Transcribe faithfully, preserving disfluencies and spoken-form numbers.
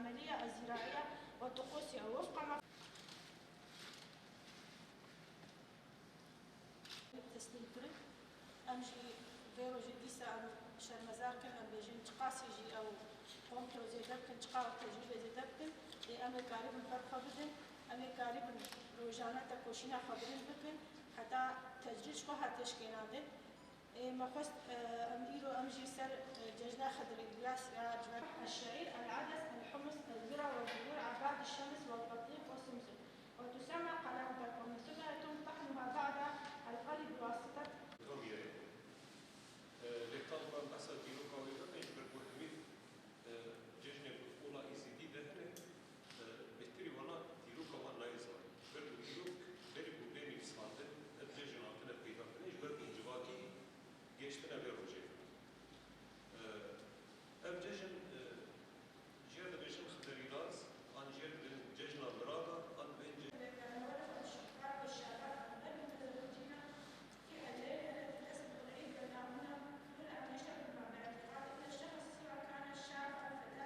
عملية الزراعية والطقوس وفق ما تسليم كريم. Em jî vê rojê dîsa em şermezar kin, em bêjin çiqasî jî ew komplo zêde bikin, çiqa ew tecrîbê zêde bikin, lê em ê karîbin ber xwe bidin, em ê karîbin rojane tekoşîna xwe bilind bikin, heta tecrîd ji xwe hate şikênandin. Ê, me xwest, e, em îro em jî ser, e, cejna Xedirê Gilas ya civak. الشعير، العدس، الحمص، الذرة والبذور عباد الشمس والبطيخ والسمسم، وتسمى قلانتر، ومن ثم يتم طحنها بعد القلي بواسطة